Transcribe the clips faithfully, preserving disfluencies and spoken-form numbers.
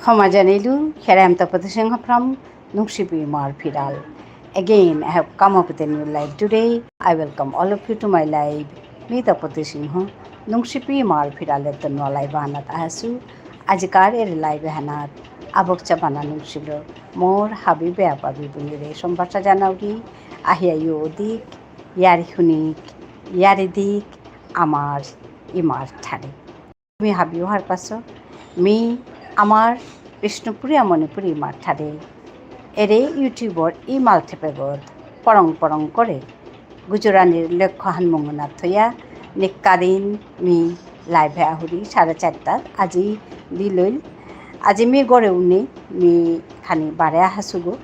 ক্ষমা জানাইলু, here I am Tapati Singha from Nungshipi Imar Phiral. Again, I have come up with a new live today. I welcome all of you to my live. মি তপতি সিংহ, নুংশিপি ইমার ফিরালেত্ত নুয়া live আহানাত আহাসু। আজিকার এরে live এহানাত আবক চাবানা নুংশিল মোর হাবি বেয়াপা বেবুনিরে সম্ভাষা জানাউরি। আহিয়া ইয়ো দিক, য়ারি হুনিক, য়ারি দিক, আমার ইমার ঠারে। তুমি হাবিও হারপাসো, মি আমার বিষ্ণুপ্রিয়া মণিপুরী ইমার ঠারে এরে YouTubeর ই মালঠেপেগত পরং পরং করে গুজরানির লক্ষ্যহান মঙ্গনাথ থইয়া নিকাদিন মি live এ আহুরি সাড়ে চারটাত। আজি দিলইল, আজি মি গরে উনি, মি খানি বারে আহাসুগো।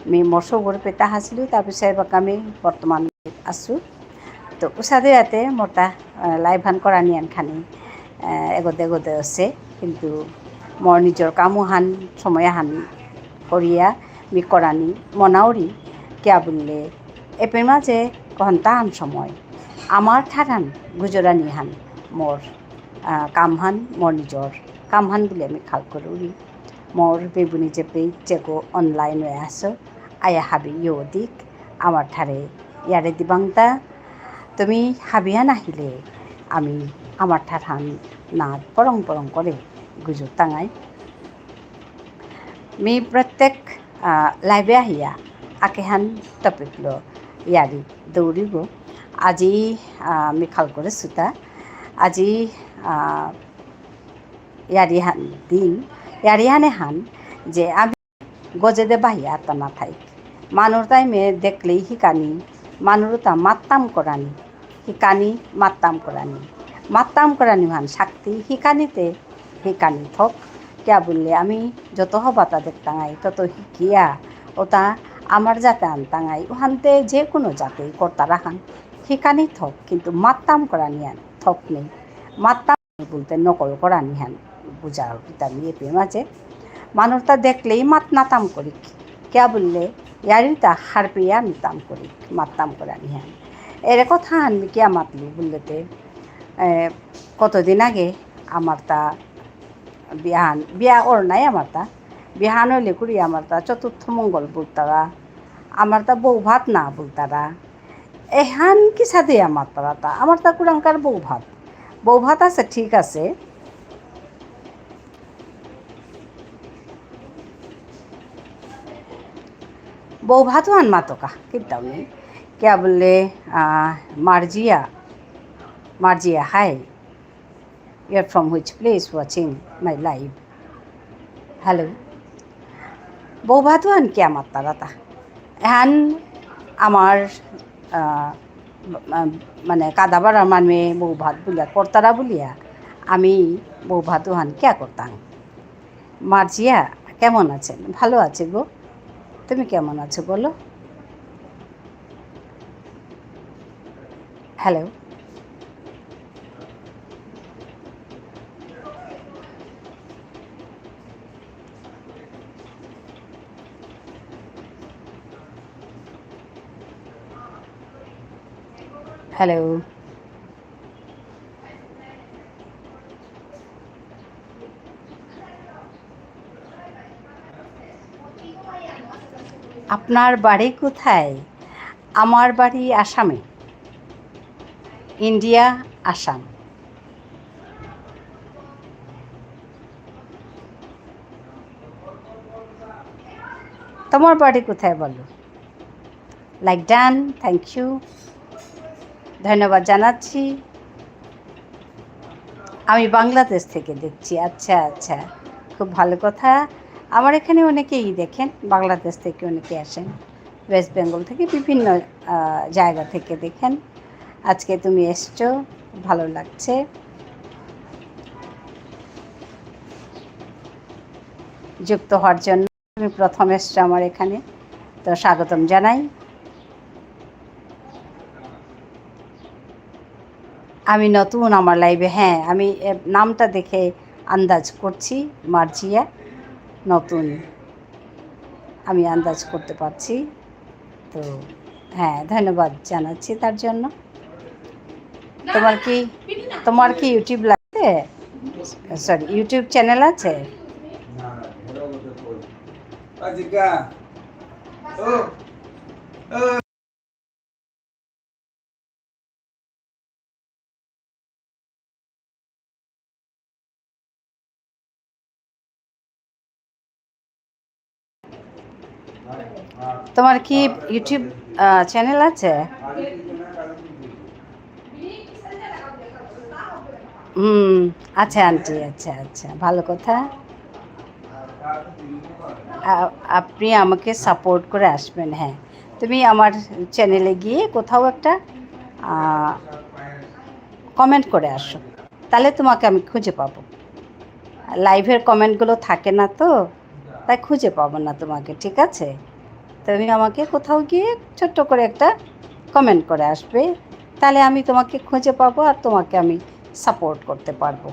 মি মোর সৌগর পেতা আহাসিলু, তার পিছে এবাকা মি বর্তমান আসু। তো উসাদে ইয়াতে মোরতা, আহ, live হান করানি আন খানি, আহ, এগোদে এগোদে আছে, কিন্তু মোর নিজর কামহান সময়হান করিয়া মি করানি মনাউরি, কিয়া বুললে এপের মাঝে ঘন্টাহান সময় আমার ঠারহান গুজরানিহান মোর, আহ, কামহান, মোর নিজর কামহান বুলে আমি খাল করুরি। মোর বেবুনি যেপেই যেগো online হয়ে আসো, আয়া হাবি ইয়ো দিক, আমার ঠারে ইয়ারে দিবাংতা। তুমি হাবিয়া নাহিলে আমি আমার ঠারহান না পরং পরং করে গুজুর তাঙাই। মি প্রত্যেক, আহ, live এ আহিয়া আকেহান topic লো ইয়ারি দৌড়িব। আজি, আহ, মি খাল করে সুতা। আজি, আহ, ইয়ারিহান দিন, ইয়ারিহানে হান যে আমি গজেদে বাহিয়া আত্মা না থাই। মানুর তাই মে দেখলেই হিকানি, মানুর তা মাত্তাম করানি, হিকানি মাত্তাম করানি। মাত্তাম করানি হান শক্তি, হিকানিতে হিকানি থক। কিয়া বুললে আমি যত হবাতা দেখতাঙাই, তত হিকিয়া, ওতা আমার জাতে আনতাঙাই, ওহানতে যে কোনো জাতেই করতারা হান। হিকানি থক, কিন্তু মাত্তাম করানি আন থক নেই। মাত্তাম বুলতে নকল করানি হান বুঝা কিতা নিয়ে পে মাঝে। মানুরতা দেখলেই মাত নাতাম করিক। কিয়া বুললে, ইয়ারিতা হারপিয়া আমি তাম করিক, মাত্তাম করানি হান। এরে কথা হান মি কিয়া মাতলু বুললেতে, এ, কতদিন আগে আমার তা বিয়াহান, বিয়া ওর নাই আমার তা, বিয়াহান হইলে করি আমার তা চতুর্থ মঙ্গল বুলতারা, আমার তা বউ ভাত না বুলতারা, এহান কিসাদে মাততারা তা? আমার তা কুরাংকার বউ ভাত। বউ ভাত আছে, ঠিক আছে। বউ ভাত হান মাতকা, কিতাও নেই। কিয়া বুললে, আহ, মার্জিয়া, Marjia, hi. You're from which place watching my live? Hello. বউ ভাত হান কিয়া মাততারা তা? এহান আমার, আহ, মা-, মানে কাদাবাড়ার মানুয়ে বউ ভাত বুলিয়া করতারা বুলিয়া আমি বউ ভাত হান কিয়া করতাম? মার্জিয়া, কেমন আছেন? ভালো আছি গো। তুমি কেমন আছো বলো? Hello. Hello. আপনার বাড়ি কোথায়? আমার বাড়ি আসামে। ইন্ডিয়া, আসাম। তোমার বাড়ি কোথায় বলো? Like done, thank you. ধন্যবাদ জানাচ্ছি। আমি বাংলাদেশ থেকে দেখছি। আচ্ছা, আচ্ছা, খুব ভালো কথা। আমার এখানে অনেকেই দেখেন, বাংলাদেশ থেকে অনেকে আসেন, ওয়েস্ট বেঙ্গল থেকে, বিভিন্ন, আহ, জায়গা থেকে দেখেন। আজকে তুমি এসছো, ভালো লাগছে। যুক্ত হওয়ার জন্য। তুমি প্রথম এসছো আমার এখানে, তো স্বাগতম জানাই। আমি নতুন আমার live-এ, হ্যাঁ, আমি, এ, নামটা দেখে আন্দাজ করছি, মার্জিয়া নতুন, আমি আন্দাজ করতে পারছি। তো হ্যাঁ, ধন্যবাদ জানাচ্ছি তার জন্য। তোমার কি, তোমার কি YouTube লাগছে? সরি, YouTube চ্যানেল আছে? তোমার কি YouTube, আহ, চ্যানেল আছে? হুম, আচ্ছা আন্টি, আচ্ছা, আচ্ছা, ভালো কথা। আ-, আপনি আমাকে সাপোর্ট করে আসবেন, হ্যাঁ। তুমি আমার চ্যানেলে গিয়ে কোথাও একটা, আহ, কমেন্ট করে আসো, তাহলে তোমাকে আমি খুঁজে পাবো। লাইভের কমেন্টগুলো থাকে না তো, তাই খুঁজে পাবো না তোমাকে, ঠিক আছে? তুমি আমাকে কোথাও গিয়ে ছোট্ট করে একটা কমেন্ট করে আসবে, তাহলে আমি তোমাকে খুঁজে পাবো আর তোমাকে আমি সাপোর্ট করতে পারবো।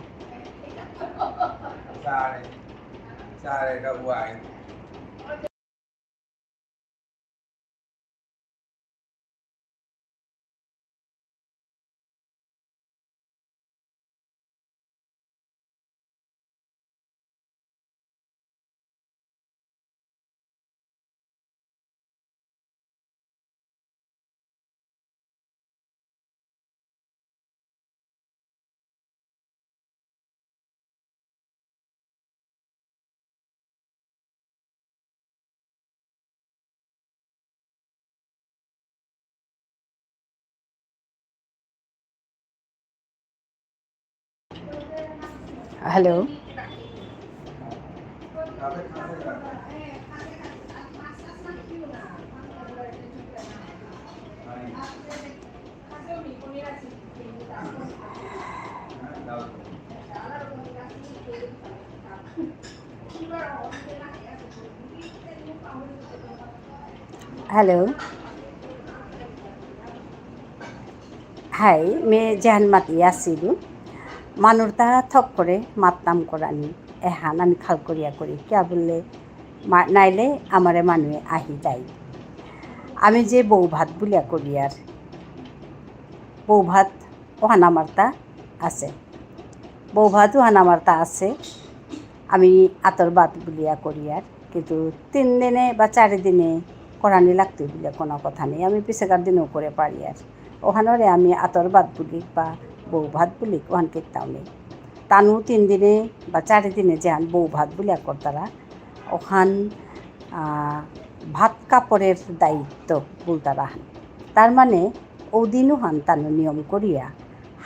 হ্যালো। হ্যালো। হাই, মি যেহান মাতি আসিলু, মানুরতা থক করে মাততাম করানি, এহান আমি খাল করিয়া করি। কিয়া বুললে, মা-, নাইলে আমারে মানুয়ে আহি যায়। আমি যে বৌ ভাত বুলিয়া করিয়ার, বৌ ভাত ওহান আমারতা আছে। বৌ ভাত ওহান আমারতা আছে। আমি আতর ভাত বুলিয়া করিয়ার। কিন্তু তিন দিনে বা চারি দিনে করানি লাগতই বুলিয়া কোনো কথা নেই। আমি পিছেকার দিনেও করে পারিয়ার। ওহানরে আমি আতর ভাত বুলিক বা বৌ ভাত বুলিক, ওহান কিত্তাও নেই। তানু তিন দিনে বা চারি দিনে যেহান বৌ ভাত বুলিয়া করতারা, ওহান, আহ, ভাত কাপড়ের দায়িত্ব বুলতারা হান। তার মানে, ওদিন ওহান তানু নিয়ম করিয়া,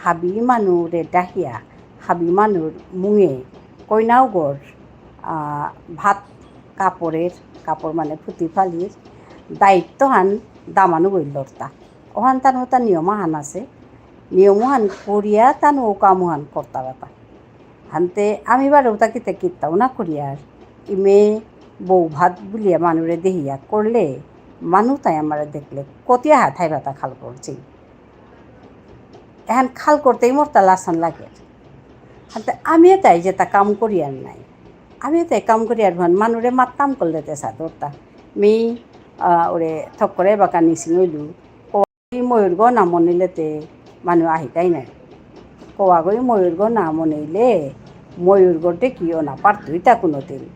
হাবি মানুরে ডাহিয়া, হাবি মানুর মুঙে কইনাউগর, আহ, ভাত কাপড়ের, কাপড় মানে ফুতি ফালির দায়িত্ব হান দামানুগই লড়তা। ওহান তানু তা নিয়ম আহান আছে। নিয়ম ওহান করিয়া তানু ও কাম ওহান করতারাতা। হানতে আমি বারো তা কিতা কিত্তাও না করিয়ার। ইমে বৌ ভাত বুলিয়া মানুরে দেহিয়া করলে, মানু তাই আমারে দেখলে কতিয়া হাত হাই ভাতা খাল করছি। এহান খাল করতেই মোর তা লাসান লাগে। হাতে আমি এতাই যেতা কাম করিয়ার নাই। আমি এতাই কাম করিয়ার ভান মানুরে মাততাম করলে তে সাদরতা। মি, আহ, ওরে থক করে বাকা নিসিং হইলু। কই ময়ূরগ না মনিলে তে মানু আহিতাই নাই। কওয়াগই ময়ূরগ না মনিলে ময়ূরগ দেখিও না পারতুই তা কোনোদিন।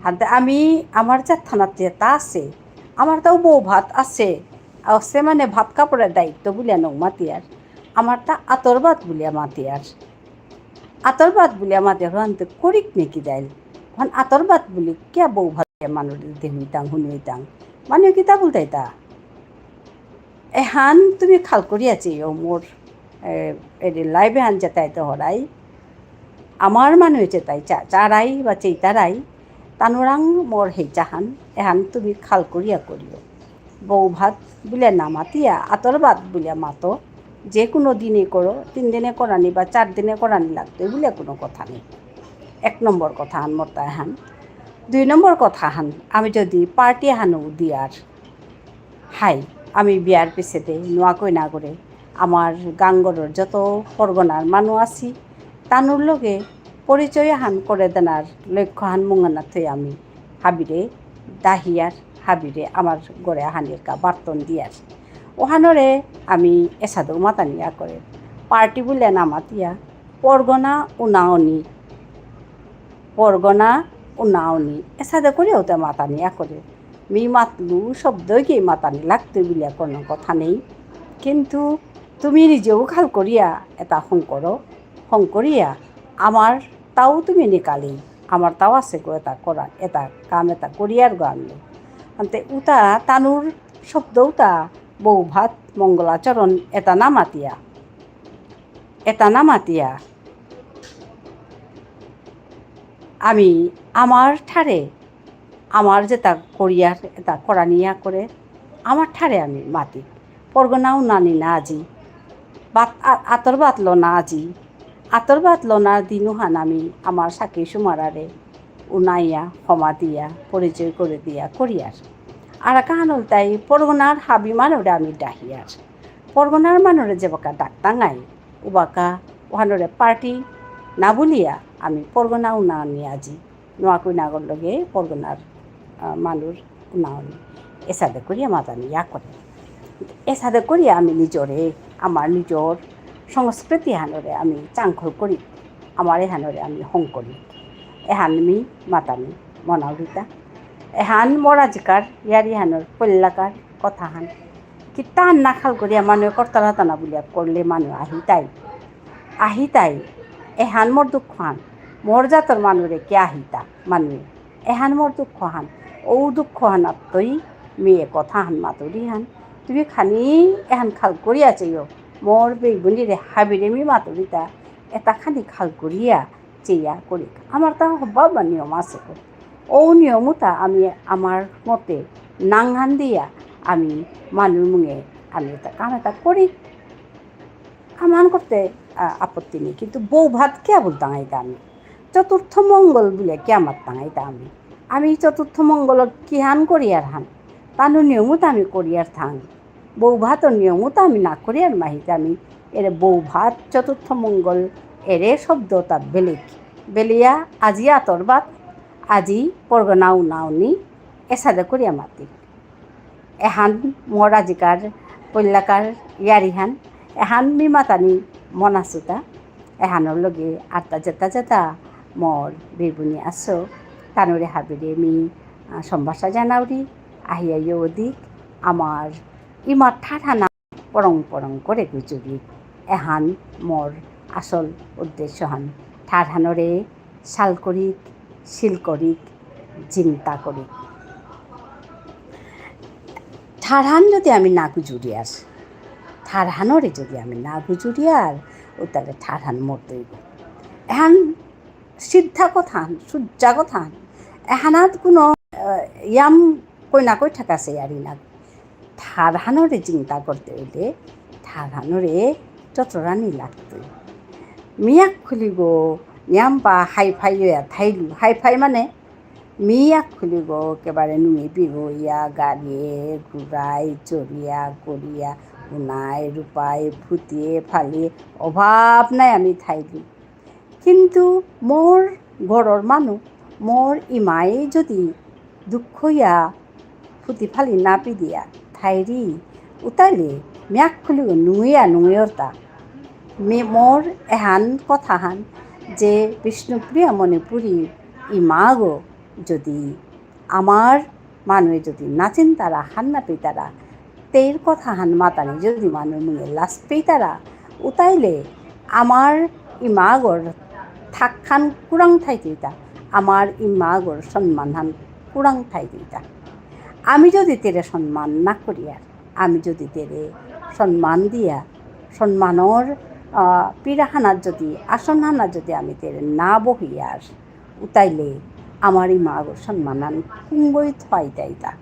হাতে আমি আমার যে থানাত যেতা আছে, আমার তাও বউ ভাত আছে। আছে মানে ভাত কাপড়ের দায়িত্ব বুলিয়া নং মাতিয়ার। আমার তা আতর ভাত বুলিয়া মাতিয়ার। আতর ভাত বুলিয়া মাতিয়ার হানতে করিক নেকি দাইল। হান আতর ভাত বুলি কিয়া বউ ভাত মানু দেহুইতাং, হুনুইতাং। মানে কিতা বুলতাই তা? এহান তুমি খাল করিয়া চেয়েও মোর, এ, এরে live এহান যেতাই তো হরাই। আমার মানু যেতাই চা-, চারাই বা চেইতারাই, তানুরাং মোর হেইচাহান, এহান তুমি খাল করিয়া করিও। বউ ভাত বুলে না মাতিয়া, আতর ভাত বুলে মাতো, যে কোনো দিনে করো, তিন দিনে করানি বা চার দিনে করানি লাগতো, বুলে কোনো কথা নেই। এক নম্বর কথা হান মোর তা এহান। দুই নম্বর কথা হান, আমি যদি পার্টি হানো দিয়ার, হাই, আমি বিয়ার পিছেতে নোয়াকৈ না করে আমার গাঙ্গরর যত পরগনার মানু আছি, তানুর লগে পরিচয় হান করে দেনার লক্ষ্য হান মুঙানা থই আমি হাবিরে দাহিয়ার, হাবিরে আমার গরে আহানির কা বার্তন দিয়ার। ওহানরে আমি এসাদে মাতানিয়া করে পার্টি বুলে না মাতিয়া, পরগনা উনাওনি, পরগনা উনাওনি, এসাদে করিয়া উতা মাতানি ইয়া করে। মি মাতলু শব্দই কি মাতানি লাগতই বুলিয়া কোনো কথা নেই। কিন্তু তুমি নিজেও খাল করিয়া এটা হং করো, হং করিয়া আমার তাও তুমি নিকালি, আমার তাও আছে গো এটা করা, এটা কাম এটা করিয়ার গো আমি। আনতে উতা তানুর শব্দ উতা বৌ ভাত মঙ্গলাচরণ এটা না মাতিয়া, এটা না মাতিয়া আমি আমার ঠারে, আমার যেটা করিয়ার, এটা করানিয়া করে, আমার ঠারে আমি মাতি। পরগনা উনানি না আজি, বাত-, আ-, আতর বাতলো না আজি, আতর বাতলো না দিনুহান আমি আমার সাকি সুমারারে উনাইয়া, হমা দিয়া, পরিচয় করে দিয়া করিয়ার। আর কাহান হল তাই পরগনার হাবি মানরে আমি ডাহিয়ার। পরগনার মানুরে যেবাকা ডাকতাঙাই, উবাকা ওহানরে পার্টি না বুলিয়া আমি পরগনা উনানি আজি নোয়াকুইনাগর লগে পরগনার, আহ, মানুর উনানি এসাদে করিয়া মাতানি ইয়া করে। এসাদে করিয়া আমি নিজরে, আমার নিজর সংস্কৃতি হানরে আমি চাংখল করি, আমার এহানরে আমি হং করি। এহান মি মাতানি মনাউরিতা। এহান মোর আজিকার ইয়ারি হানর পল্লাকার কথা হান। কিতান না খাল করিয়া মানু করতারা তানা বুলিয়া করলে মানু আহিতাই। আহিতাই। এহান মোর দুঃখ হান। মোর জাতর মানুরে কে আহিতা মানু। এহান মোর দুঃখ হান। ও দুঃখ হান আত্তই মি এ কথা হান মাতুরি হান। তুমি খানি এহান খাল করিয়া চেইও। মোর বেগুনিরে হাবিরে মি মাতুরিতা। এটা খানি খাল করিয়া চেয়া করিক। আমার তা হবা বা নিয়ম আছে কো। ও নিয়মতা আমি আমার মতে নাঙহান দিয়া আমি মানু মুঙে আমি এটা কাম এটা করি। কামান করতে, আ, আপত্তি নেই, কিন্তু বৌ ভাত কিয়া বুলতাঙাইতা আমি? চতুর্থ মঙ্গল বুলে কিয়া মাততাঙাইতা আমি? আমি চতুর্থ মঙ্গল কিহান করিয়ার হান? তানু নিয়মতা আমি করিয়ার থাং। বৌ ভাতর নিয়মতা আমি না করিয়ার মাহিতে আমি এরে বৌ ভাত চতুর্থ মঙ্গল এরে শব্দতা বেলেগ। বেলিয়া আজি আতর ভাত, আজি পরগনা উনাউনি এসাদে করিয়া মাতি। এহান মোর আজিকার পল্লাকার ইয়ারিহান, এহান মি মাতানি মনাসুতা, এহানর লগে আরতা যেতা যেতা মোর বেবুনি আসো, তানুরে হাবিরে মি, আ, সম্ভাষা জানাউরি, আহিয়া ইয়ো দিক, আমার ইমার ঠারহানা পরং পরং করে গুজুরি। এহান মোর আসল উদ্দেশ্যহান। ঠারহানরে সাল করিক, সিল করিক, চিন্তা করিক। ঠারহান যদি আমি না গুজুরিয়ার, ঠারহানরে যদি আমি না গুজুরিয়ার, ও তাহলে ঠারহান মরতই। এহান সিদ্ধা কথাহান, সুজ্জা কথাহান। এহানাত কোনো, আহ, ইয়াম কই না কই ঠেকাছে ইয়ারি না। ঠারহানরে চিন্তা করতে হইলে ঠারহানরে চটরানি লাগতই। মিয়াক খুলিব, নিয়াম বা হাই ফাই হইয়া থাইলু। হাই ফাই মানে মিয়াক খুলিব, একেবারে নুয়ে বিগো ইয়া, গাড়িয়ে, ঘুরাই, চড়িয়া, করিয়া, উনাই, রূপাই, ফুটিয়ে, ফালিয়ে, অভাব নাই আমি থাইলু। কিন্তু মোর ঘরর মানু, মোর ইমায়ে যদি দুঃখ ইয়া ফুতি ফালি না পিদিয়া থাইরি, উতাইলে মিয়াক খুলিও নুঙিয়া নুঙিয়রতা। মে-, মোর এহান কথাহান যে বিষ্ণুপ্রিয়া মণিপুরী ইমাগো যদি আমার মানুয়ে যদি না চিনতারা, হার না পেইতারা, তেইর কথাহান মাতানি যদি মানু মুঙে লাজ পেইতারা, উতাইলে আমার ইমাগর থাকহান কুরাং থাইতইতা, আমার ইমাগর সম্মানহান কুরাং থাইতইতা। আমি যদি তেরে সম্মান না করিয়ার, আমি যদি তেরে সম্মান দিয়া, সম্মানর, আহ, পীড়াহানাত যদি, আসনহানাত যদি আমি তেরে না বহিয়ার, উতাইলে আমার ইমাগর সম্মানহান কুঙগই থুয়াইতাইতা।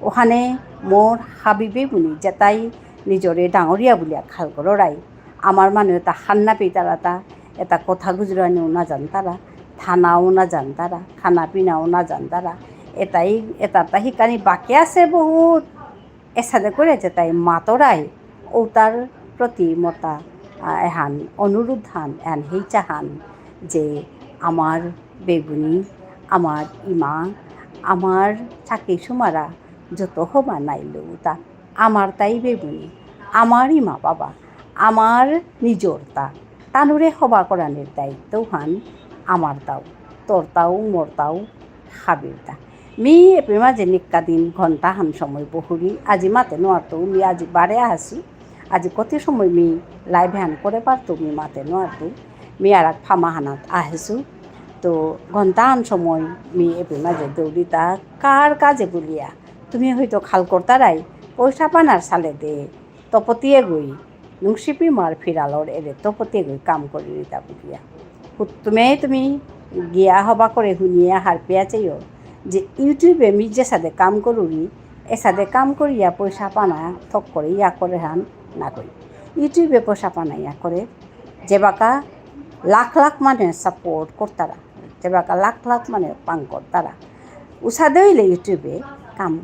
ওহানে মোর হাবি বেবুনি যেতাই নিজরে ডাঙরিয়া বুলিয়া খাল কররাই। আমার মানু এতা হার না পেইতারাতা, এতা কথা গুজরানিও না জানতারা, থানাও না জানতারা, খানা পিনাও না জানতারা। এতাই, এতারতা হিকানি বাকি আছে বহুত। এসাদে করে যেতাই মাতরাই, ঔতার প্রতি মোরতা, আহ, এহান অনুরোধহান, এহান হেইচাহান যে আমার বেবুনি, আমার ইমা, আমার সাকি সুমারা যত হবা নাইলু উতা, আমার তাই বেবুনি, আমার ইমা বাবা, আমার নিজরতা, তানুরে হবা করানির দায়িত্ব হান আমার তাও, তোর তাও, মোর তাও, হাবির তা। মি এপে মাঝে নিক্কা দিন ঘন্টা হান সময় বহুরি, আজি মাতে নোয়ারতো, মি আজি বারে আহাসি, আজি কতি সময় মি live হান করে পারতো, মি মাতে নোয়ারতো, মি আর এক ফামা হানাত আহেসু। তো ঘন্টা হান সময় মি এপে মাঝে দৌড়িতা কার কাজে বুলিয়া, তুমি হয়তো খাল করতারাই, পয়সা পানার সালে দে, তপতিয়ে গই, নুংসিপি মার ফিরালর এরে তপতিয়ে গই কাম করি রিতা বুলিয়া। হুত্তুমে তুমি গিয়া হবা করে হুনিয়া হারপিয়া চেয়েও যে YouTube-এ মি যে সাদে কাম করুরি, এ সাদে কাম করিয়া পয়সা পানা থক করে ইয়া করে হান না কই। YouTube-এ পয়সা পানা ইয়া করে, যেবাকা লাখ লাখ মানে support করতারা, যেবাকা লাখ লাখ মানে পাং করতারা। উসাদে হইলে YouTube-এ কাম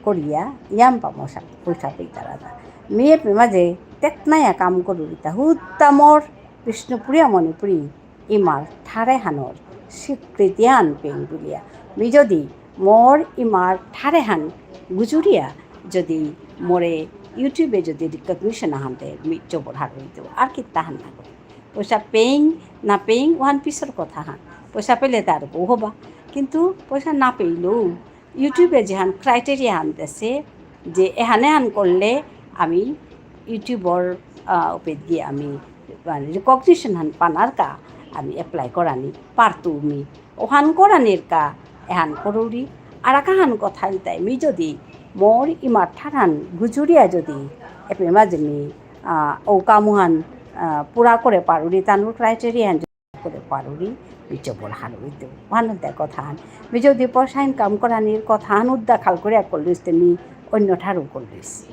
করিয়া ইয়াম পামো সা-, পয়সা পেইতারা না। মি এপে মাঝে তেতনায়া কাম করুরিতা হুদ্দা মোর বিষ্ণুপ্রিয়া মণিপুরী ইমার ঠারে হানর স্বীকৃতি আন পেইং বুলিয়া। মি যদি মোর ইমার ঠারে হান গুজুরিয়া যদি মোরে YouTube-এ যদি recognition আহানতে মি জবর হারৌ ইতৌ। আর কিত্তা হান না করি। পয়সা পেইং না পেইং ওহান পিছর কথা হান। পয়সা পেলে তার বউ হবা। কিন্তু পয়সা না পেইলেও YouTube-এ যেহান criteria হান দেসে, যে এহানে হান করলে আমি YouTube-র, আহ, উপেদি আমি, মানে, recognition হান পানার কা আমি apply করানি পারতু মি। ওহান করানির কা এহান করুরি। আর কাহান কথা ইলতাই মি যদি মোর ইমার ঠারহান গুজুরিয়া যদি এপে মাঝে মি, আহ, ও কামহান, আহ, পুরা করে পারুরি, তানুর criteria হান করে পারুরি, মি জবর হারৌ ইতৌ। ওহান হতে কথা হান। মি যদি পয়সা income করানির কথা হান উদ্দা খাল করে করলিস, তে মি অন্য ঠারও করলিস।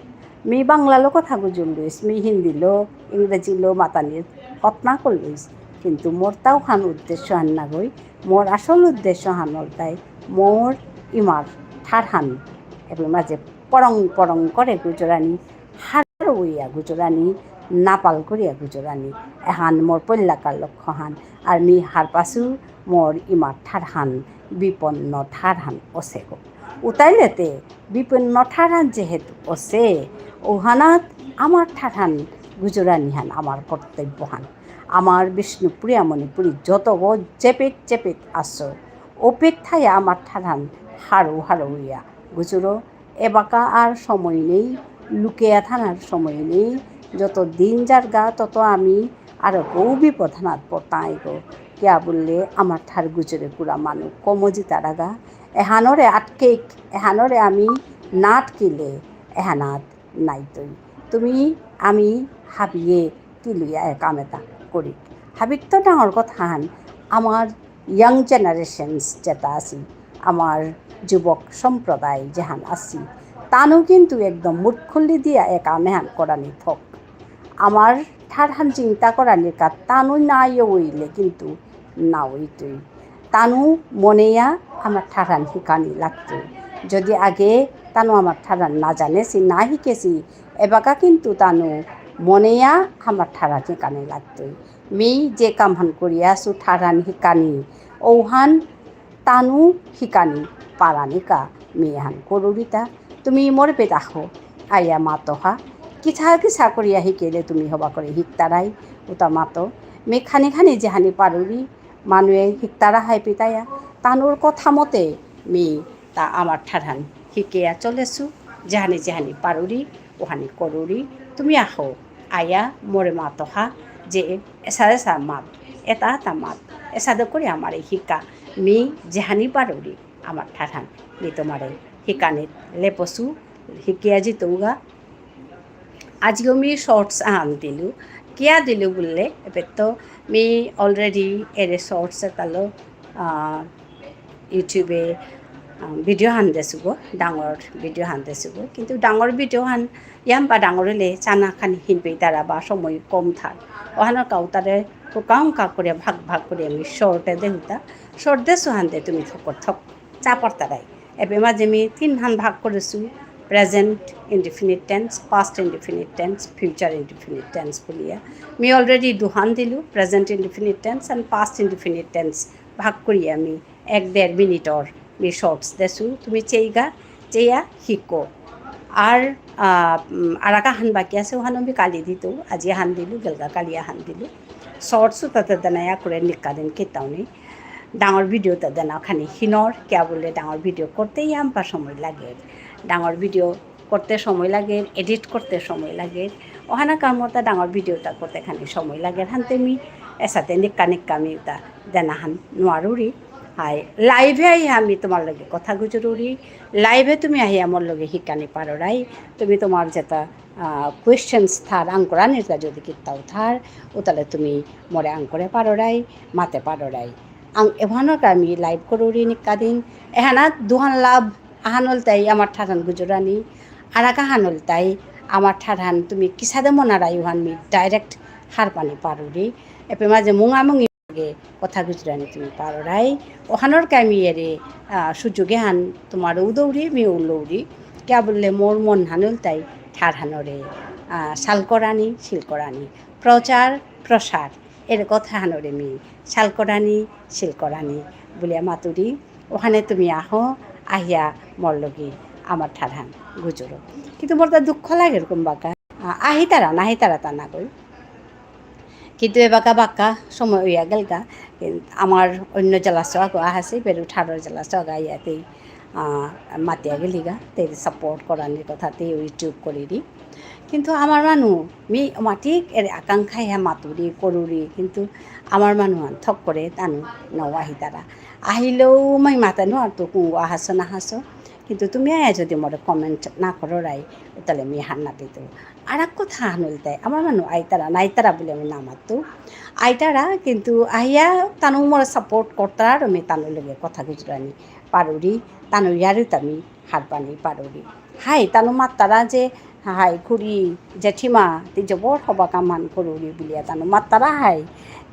মি বাংলালো কথা গুজুরলিস, মি হিন্দিলো, ইংরেজিলো মাতানির হতনা করলিস। কিন্তু মোর তাও হান উদ্দেশ্য হান না গই, মোর আসল উদ্দেশ্য হান হলতাই মোর ইমার ঠার হান। এপে মাঝে পরং পরং করে গুজরানি, হারৌ ইয়া গুজরানি, নাপাল করিয়া গুজরানি, এহান মোর পল্লাকার লক্ষ্য হান। আর মি হারপাসু মোর ইমার ঠার হান, বিপন্ন ঠার হান অসেগো। উতাইলেতে বিপন্ন ঠার হান যেহেতু অসে, ওহানাত আমার ঠার হান গুজরানি হান আমার কর্তব্য হান। আমার বিষ্ণুপ্রিয়া মণিপুরী যতগো যেপেত যেপেত আসো, ওপেত থায়া আমার ঠার হান হারৌ হারৌ ইয়া গুজরো। এবাকা আর সময় নেই, লুকিয়া থানার সময় নেই। যত দিন যারগা তত আমি আরো গৌ বিপদ হানাত পড়তাইগো। কিয়া বুললে আমার ঠার গুজরে পুরা মানু কম জিতারাগা। এহানরে আটকেক, এহানরে আমি না আটকিলে এহানাত নাইতই। তুমি আমি হাবিয়ে তিলুয়া এ কাম এতা করি। হাবিত্ত ডাঙর কথা হান, আমার young generations যেতা আছি, আমার যুবক সম্প্রদায় যেহান আছি, তানু কিন্তু একদম মুখ খুলি দিয়া এ কাম এহান করানি থক। আমার ঠারহান চিন্তা করানির কা তানু না ইয়ে হইলে কিন্তু না হইতই। তানু মনেয়া আমার ঠারহান হিকানি লাগতই। যদি আগে তানু আমার ঠারহান না জানেসি, না হিকেসি, এবাকা কিন্তু তানু মনেয়া আমার ঠারহান হিকানি লাগতই। মি যে কামহান করিয়া আসু ঠারহান হিকানি, ওহান তানু হিকানি পারানিকা মি এহান করুরিতা। তুমি মোর পেতাহো আয়া মাতোহা। কিসা কিসা করিয়া হিকেলে তুমি হবা করে হিকতারাই উতা মাতো। মি খানি খানি যেহানি পারুরি মানুয়ে হিকতারা হাই পিতায়া। তানুর কথা মতে মি তা আমার ঠারহান হিকেয়া চলেসু। যেহানি যেহানি পারুরি ওহানি করুরি। তুমি আহো আয়া মোরে মাতোহা যে এসাদে সা মাত, এতা এতা মাত, এসাদে করে আমারে হিকা। মি যেহানি পারুরি আমার ঠারহান মি তোমারে হিকানি লেপসু, হিকিয়া জিতৌগা। আজিও মি shorts আহান দিলু। কিয়া দিলু বুললে, এবে তো মি already এরে shorts এতালো, আহ, YouTube-এ, আহ, video হান দেসুগো, ডাঙর video হান দেসুগো। কিন্তু ডাঙর video হান ইয়াম বা ডাঙর হলে চানা খানি হিনপেই তারা বা সময় কম থার। ওহানর কাউতারে হুকা হুকা করে ভাগ ভাগ করে আমি short-এ দেহুতা। Short দেসু হান দে তুমি থকর থক। চা পারতারাই। এবে মাঝে মি তিনহান ভাগ করেসু, present indefinite tense, past indefinite tense, future indefinite tense বুলিয়া। মি already দুহান দিলু, present indefinite tense and past indefinite tense ভাগ করিয়া মি এক দেড় মিনিটর মি shorts দেসু, তুমি চেইগা, চেয়া হিকো। আর, আহ, উম, আর আহান বাকি আসে, ওহানো মি কালি দিতৌ, আজি আহান দিলু, গেলগা কালি আহান দিলু। Shorts উতাতে দেনা ইয়া করে নিকাদিন কিতাউনি। ডাঙর video তা দেনা খানি হিনর, কিয়া বুললে ডাঙর video করতে ইয়াম্পা সময় লাগে। ডাঙর video করতে সময় লাগে, edit করতে সময় লাগে। অহানা কামতা ডাঙর video তা করতে খানি সময় লাগে। হানতে মি এসাতে নিকা নিকা মি উতা দেনা হান নুয়ারুরি। হাই, live এ আইয়া আমি তোমার লগে কথা গুজরুরি। Live এ তুমি আহিয়া মোর লগে হিকানি পাররাই। তুমি তোমার যেতা, আহ, questions থার, আঙকরানির তা যদি কিতাও থার, উতালে তুমি মোরে আঙকরে পাররাই, মাতে পাররাই। আং এহানর কা মি live করুরি নিকাদিন। এহানাত দুহান লাভ, আহান ইলতাই আমার ঠারহান গুজরানি, আরাক আহান ইলতাই আমার ঠারহান তুমি কিসাদে মনারাই উহান মি direct হারপানি পারুরি। এপে মাঝে মুঙামুঙি গে কথা গুজরানি তুমি পাররাই। অহানর কা মি এরে, আহ, সুযোগ এহান তোমারও দৌরি, মিও লৌরি। কিয়া বুললে মোর মনহান ইলতাই ঠারহানরে, আহ, সাল করানি, সিল করানি। প্রচার, প্রসার। এরে কথাহানরে মি সাল করানি, সিল করানি বুলিয়া মাতুরি। অহানে তুমি আহো, আহিয়া মোর লগে আমার ঠারহান গুজরো। কিন্তু মোর তা দুঃখ লাগে এরকম বাকা। আ-, আহিতারা, নাহিতারা তা না কই। কিন্তু এবাকা বাক্কা সময় অইয়া গেলগা। কিন-, আমার অন্য জেলা সহ আগো আহাসি, বেরু ঠারর জেলা সহ আগো আইয়া তেই, আ, মাতিয়া গেলিগা, তেই support করানির কথা, তেই YouTube করিরি। কিন্তু আমার মানু, মি মাতিক এরে আকাঙ্ক্ষা ইয়া মাতুরি, করুরি, কিন্তু আমার মানু আন থক করে তানু নাও আহিতারা। আহিলেও মাই মাতানু আর তো কুঙ্গো আহাসো না হাসো। কিন্তু তুমি আয়া যদি মোরে comment না কররাই, তাহলে মি হার না পেতো। আরাক কথা আহান ইলতাই, আমার মানু আইতারা, নাইতারা বুলে আমি না মাতু। আইতারা, কিন্তু আহিয়া তানু মোরে support করতারা, আর আমি তানু লগে কথা গুজরানি পারুরি, তানু ইয়ারি তামি হারপানি পারুরি। হাই, তানু মাত্তারা যে, হাই, খুড়ি, জেঠিমা, তি জবর হবা কামহান করুরি বুলিয়া তানু মাত্তারা হাই।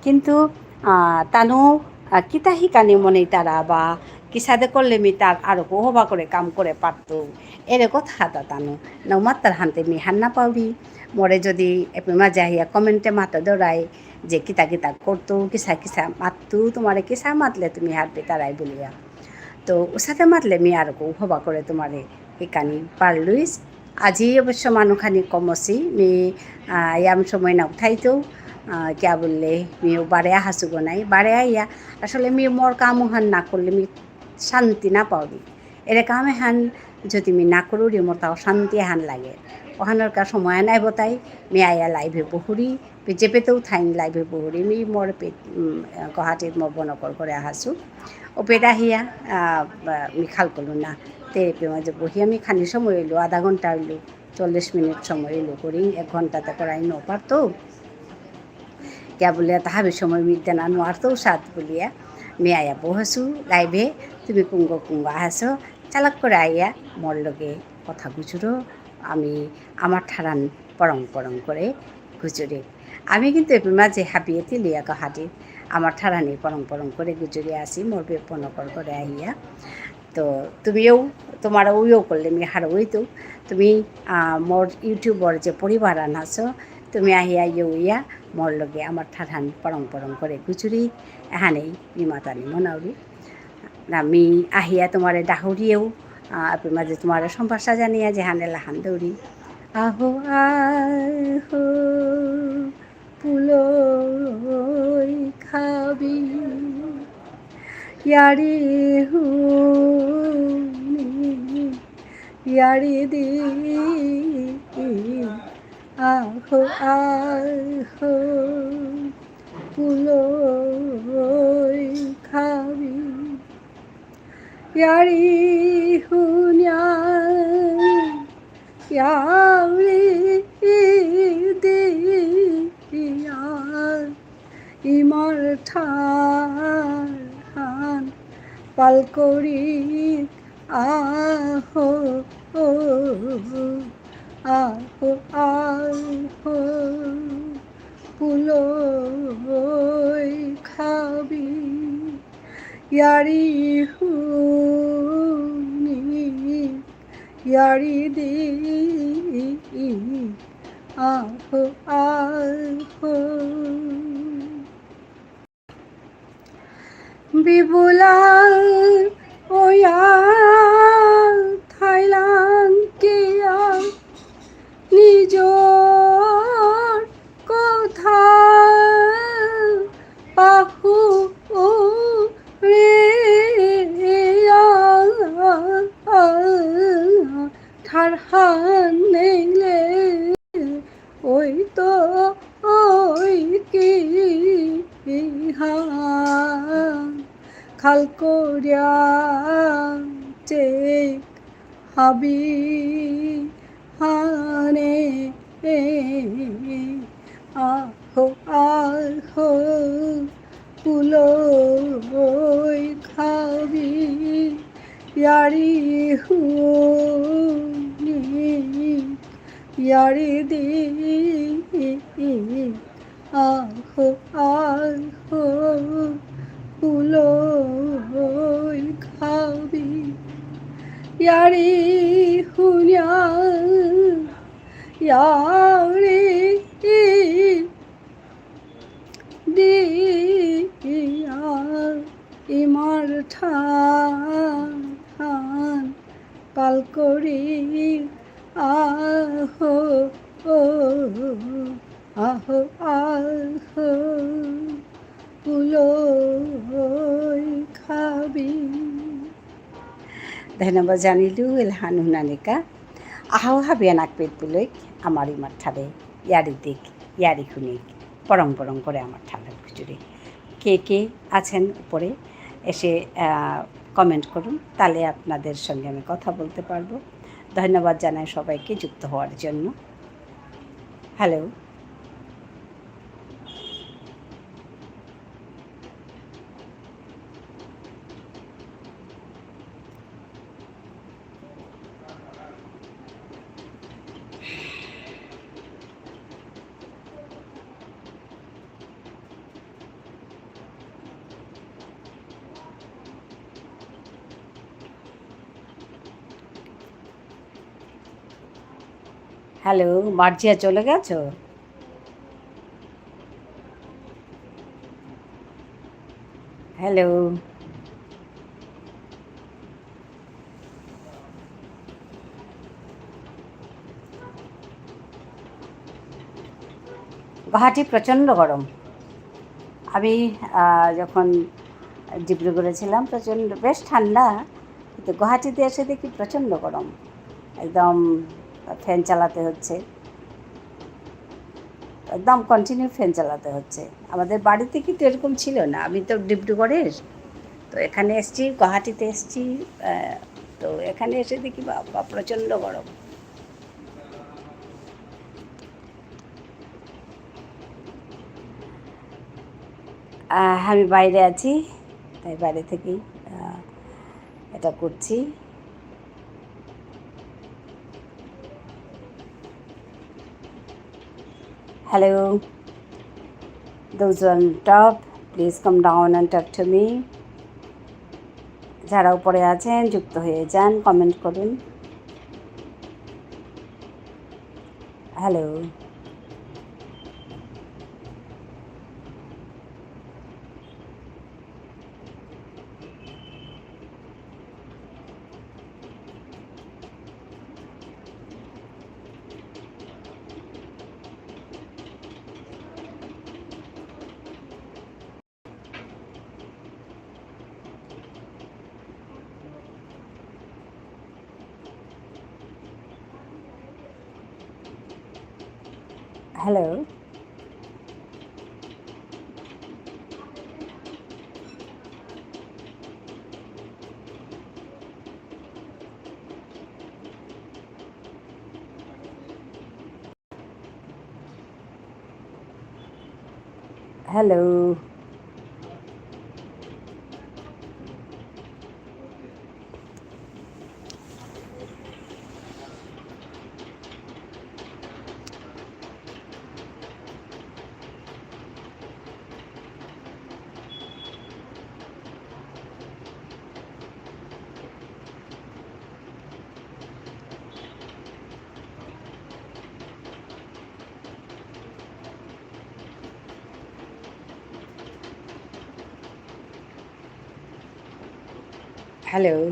কিন্তু, আহ, তানু, আহ, কিতা হিকানি মনেইতারা বা কিসাদে করলে মি তার আরো হবা করে কাম করে পারতু। এরে কথা হাতা তানু। নাও মাত্তার হানতে মি হার না পাউরি। মোরে যদি এপে মাঝে আহিয়া comment এ মাতো দরাই যে কিতা কিতা করতু, কিসা কিসা মাততু, তোমারে কিসা মাতলে তুমি হার পেতারাই বুলিয়া। তো উসাতে মাতলে মি আরো হবা করে তোমারে হিকানি পারলুইস। আজি অবশ্য মানুখানি কমসি, মি, আহ, ইয়াম সময় না উঠাইতো, আহ, কিয়া বুললে মিও বারে আহাসু গো নাই, বারে আইয়া, আসলে মি মোর কাম উহান না করলে মি শান্তি না পাউরি। এরে কাম এহান যদি মি না করুরি মোর তা অশান্তি এহান লাগে। অহানর কা সময় নাই বতাই, মি আইয়া live এ বহুরি, পে-, যেপেতেও থাইন live এ বহুরি, মি মোর পে-, উম, গুয়াহাটিত মোর বনকর ঘরে আহাসু। ওপেত আহিয়া, আহ, বা, মি খাল করলু না। তে এপে মাঝে বহিয়া মি খানি সময় অইলু, আধা ঘন্টা অইলু, চল্লিশ মিনিট সময় অইলু করিং, এক ঘন্টাতে করাই ন পারতো। কিয়া বুলে তা হাবি সময় মি দেনা নুয়ারতো সাত বুলিয়া। মি আয়া বহাসু, live এ, তুমি কুঙ্গ কুঙ্গ আহাসো, চালাক করে আয়া, মোর লগে কথা গুজরো, আমি আমার ঠারহান পরং পরং করে গুজরি। আমি কিন্তু এপে মাঝে হাবিয়ে তিলিয়া গুয়াহাটি, আমার ঠারহানি পরং পরং করে গুজরি আসি, মোর বে-, বনকর ঘরে আহিয়া। তো তুমিও, তোমার ওইও করলে মি হারৌ অইতু। তুমি, আহ, মোর YouTube র যে পরিবার আন আছো, তুমি আহিয়া ইয়ে ইয়া, মোর লগে আমার ঠারহান পরং পরং করে গুজরি, এহানেই মি মাতানি মনাউরি। না, মি আহিয়া তোমারে ডাহুরিয়েও, আহ, এপে মাঝে তোমারে সম্ভাষা জানিয়া যেহানে লাহান দৌড়ি। আহো, আহো, পুলই খাবি, ইয়ারি হুনি, ইয়ারি দি, আহো, আহো, পুলই খাবি। ইয়ারি হুনিয়া, ইয়ারি দিয়া, ইমার ঠারহান পালকরি আহো, আহো, আহো, পুলই খাবি। ইয়ারি হুনি, ইয়ারি দি, আহো, আহো। বিবুলা ওয়া থাইলাং কিয়া নিজর কথা হু, উ, রে, আ, আ, আ, ঠারহান নেইলে, ওই তো, ওই কি হা, খাল করিয়া চেক হাবি হানে, আহো, আহো, পুলই খাবি, ইয়ারি হুনি, ইয়ারি দি, আহো, আহো, পুলই খাবি। ইয়ারি হুনিয়া, ইয়ারি দিয়া, ইমার ঠান পাল করি, আহো, ও, আহো, আহো, পুলই খাবি। ধন্যবাদ জানিলু এলহান হুনানিকা। আহো হাবিয়ান আকপেত পুলই, আমার ইমার ঠারে ইয়ারি দিক, ইয়ারি হুনিক, পরং পরং করে আমার ঠারে খুচুরি। কে কে আছেন উপরে এসে, আহ, comment করুন, তাহলে আপনাদের সঙ্গে আমি কথা বলতে পারবো। ধন্যবাদ জানাই সবাইকে যুক্ত হওয়ার জন্য। হ্যালো। হ্যালো, মার্জিয়া চলে গেছো? হ্যালো। গুয়াহাটি প্রচণ্ড গরম। আমি, আহ, যখন ডিব্রুগড়ে ছিলাম, প্রচণ্ড, বেশ ঠান্ডা, কিন্তু গুয়াহাটিতে এসে দেখি প্রচণ্ড গরম, একদম ফ্যান চালাতে হচ্ছে, একদম continue ফ্যান চালাতে হচ্ছে। আমাদের বাড়িতে কিন্তু এরকম ছিল না, আমি তো ডিব্রুগড়ের, তো এখানে এসছি, গুয়াহাটিতে এসছি, আহ, তো এখানে এসে দেখি বাবা, প্রচণ্ড গরম। আহ, আমি বাইরে আছি, তাই বাইরে থেকেই, আহ, এটা করছি। Hello, those on top, please come down and talk to me. যারা উপরে আছেন, যুক্ত হয়ে যান, comment করুন। হ্যালো। হ্যালো। হ্যালো। হ্যালো।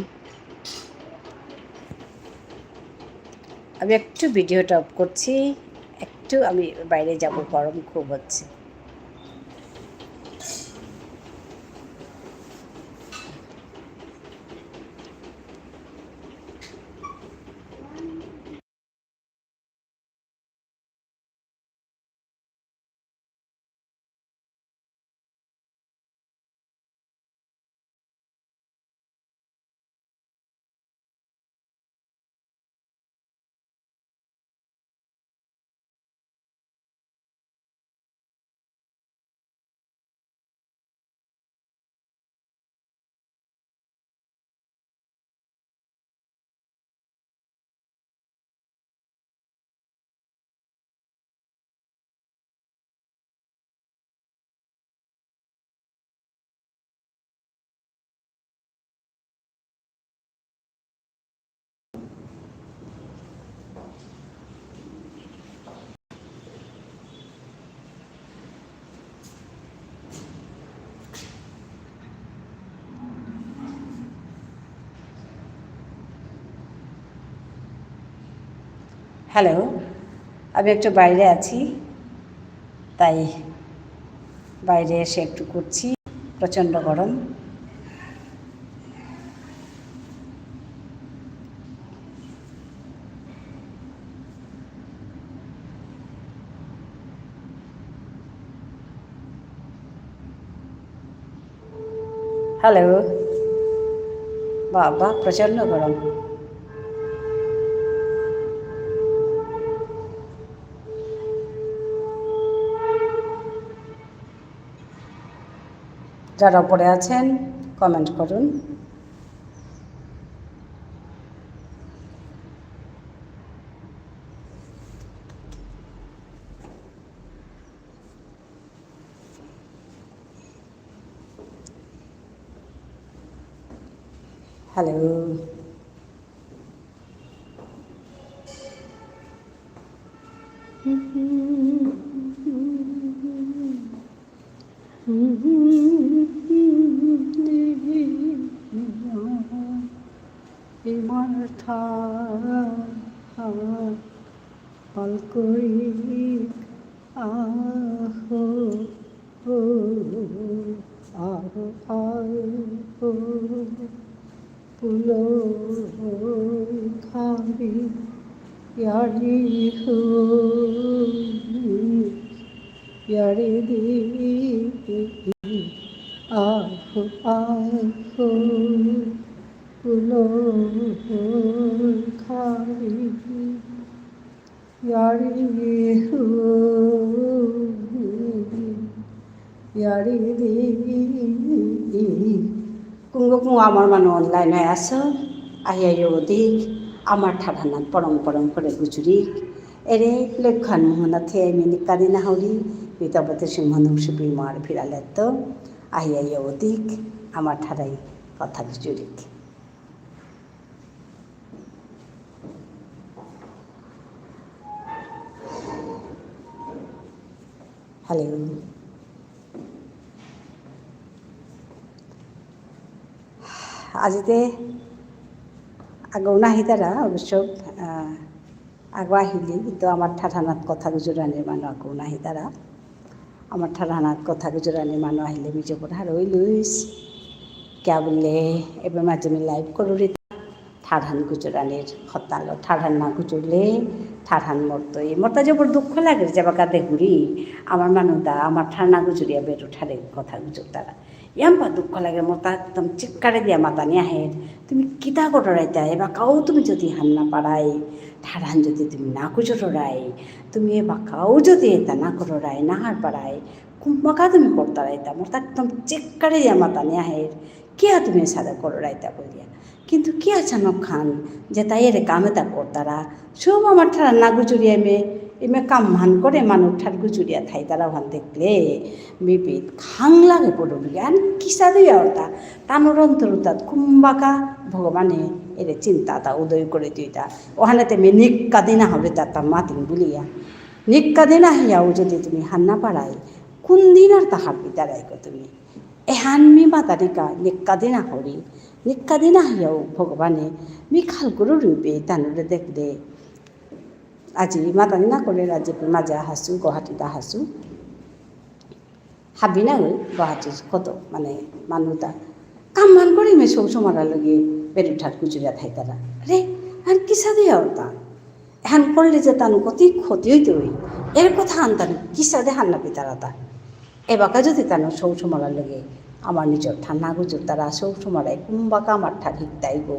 আমি একটু ভিডিওটা অফ করছি, একটু আমি বাইরে যাব, গরম খুব হচ্ছে। হ্যালো, আমি একটু বাইরে আছি, তাই বাইরে এসে একটু করছি, প্রচণ্ড গরম। হ্যালো। বাবা, প্রচণ্ড গরম। যারা উপরে আছেন, কমেন্ট করুন। হ্যালো। ইমার ঠার পাল করি আহো, আহো, আহো, পুলই খাবি, ইয়ারি হো, ইয়ারি দি, আহো, আহো, পুলই খাবি। ইয়ারি হো, ইয়ারি দি। কুঙগ কুঙগ আমার মানু online এ আসো, আহিয়া ইয়ো দিক, আমার ঠারহানাত পরম পরম করে গুজুরিক। এরে লক্ষণ মোহনাথে আমি নিকাদি না হরি, পিতাবতী সিংহ নুংসুপি মার ফিরালেত্ত, আহিয়া ইয়ো দিক, আমার ঠারাই কথা গুজুরিক। হ্যালো। আজিতে আগৌ নাহিতারা অবশ্য, আহ, আগৌ আহিলি, কিন্তু আমার ঠারহানাত কথা গুজরানির মানু আগৌ নাহিতারা। আমার ঠারহানাত কথা গুজরানির মানু আহিলে মি জবর হারৌ ইলুইস। কিয়া বুললে, এবে মাঝে মি live করুরি ঠারহান গুজরানির হতালো। ঠারহান না গুজরলে, ঠারহান মরতই। মরতা জবর দুঃখ লাগে, যেবাকা দেহুরি। আমার মানুতা, আমার ঠার না গুজরিয়া বেরু ঠারে কথা গুজরতারা। ইয়াম্পা দুঃখ লাগে, মরতা একদম চিৎকারে দিয়া মাতানি আহের। তুমি কিতা কররাইতা, এবাকাও তুমি যদি হার না পারাই, ঠারহান যদি তুমি না গুজররাই, তুমি এবাকাও যদি এতা না কররাই, না হার পারাই, কুম্বাকা তুমি করতারাইতা, মরতা একদম চিৎকারে দিয়া মাতানি আহের। কিয়া তুমি এসাদে কররাইতা বুলিয়া। কিন্তু কিয়া চানক খান, যেতা এরে কাম এতা করতারা, সব আমার ঠার না গুজরিয়া মে, এমে কাম হান করে মানু ঠার গুজরিয়া থাইতারা হান দেখলে, বিপিত খাং লাগে পড়ুরি, আন কিসাদে অরতা, তানুর অন্তরতাত কুম্বাকা ভগবানে এরে চিন্তাতা উদয় করে দিতা। ওহানেতে মি নিকাদিন আহুরিতা তা মাতিং বুলিয়া। নিকাদিন আহিয়াও যদি তুমি হার না পারাই, কোন দিন আর তা হারপিতারাইগো তুমি? এহান মি মাতানিকা নিকাদিন আহুরি, নিকাদিন আহিয়াও ভগবানে মি খাল করুরি বে তানুরে দেখলে। আজি মাতানি না করে আজি মাঝে আহাসু, গুয়াহাটিত আহাসু। হাবি না গই গুয়াহাটির কত মানে মানুতা। কাম মান করে মে সৌ সমারা লগে বেরু ঠার গুজরিয়া থাইতারা। আরে, আর কিসাদে অরতা? এহান করলে যে তানু কতি ক্ষতি হইতে হই। এর কথা আন তানু কিসাদে হার না পিতারাতা। এবাকা যদি তানু সৌ সমারা লগে আমার নিজর ঠার না গুজরতারা সৌ সমারাই কুম্বাকা আমার ঠার হিকতাইগো।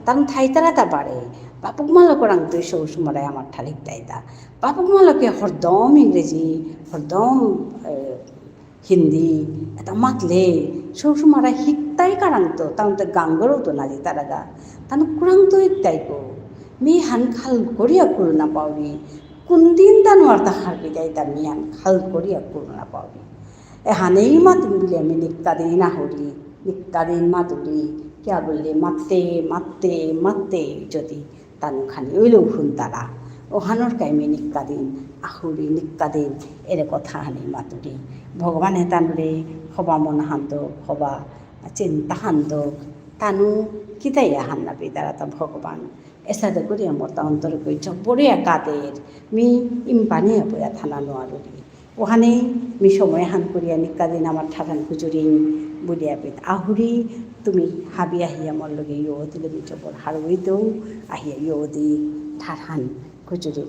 তানু থাইতারাতা বারে। বাপক মালকরাং তুই সৌ সমারাই আমার ঠার হিকতাইতা। বাপক মালকে হরদম ইংরেজি, হরদম, এ, হিন্দি, এতা মাতলে, সৌ সমারা হিকতাই কারাংতো, তানুতে গাঙ গরৌতো না যিতারাগা। তানু কুরাংতো হিকতাইগো। মি হান খাল করিয়া কুরু না পাউরি। কোনদিন তানু আরতা হারপিতাইতা মি হান খাল করিয়া কুরু না পাউরি। এহানেই মাতিং বুলিয়া মি নিকাদিন আহুরি, নিকাদিন মাতুরি, কিয়া বুললে মাততে, মাততে, মাততে যদি তানু খানি অইলেও হুনতারা। ওহানর কা মি নিকাদিন আহুরি, নিকাদিন এরে কথা হানি মাতুরি। ভগবানে তানুরে হবা মন হান দোক, হবা চিন্তা হান দোক, তানু কিতাই হার না পিতারাতা ভগবান। এসাদে করিয়া মোরতা অন্তরে কই জবরিয়া কাদের, মি ইম্পানি অয়া থানা নোয়ারুরি। ওহানে মি সময় হান করিয়া নিকাদিন আমার ঠারহান গুজুরিং বুলিয়া পেত। আহুরি তুমি হাবি আহিয়া মোর লগে ইয়ো দিলে মি জবর হারৌ ইতৌ, আহিয়া ইয়ো দি ঠারহান গুজুরি।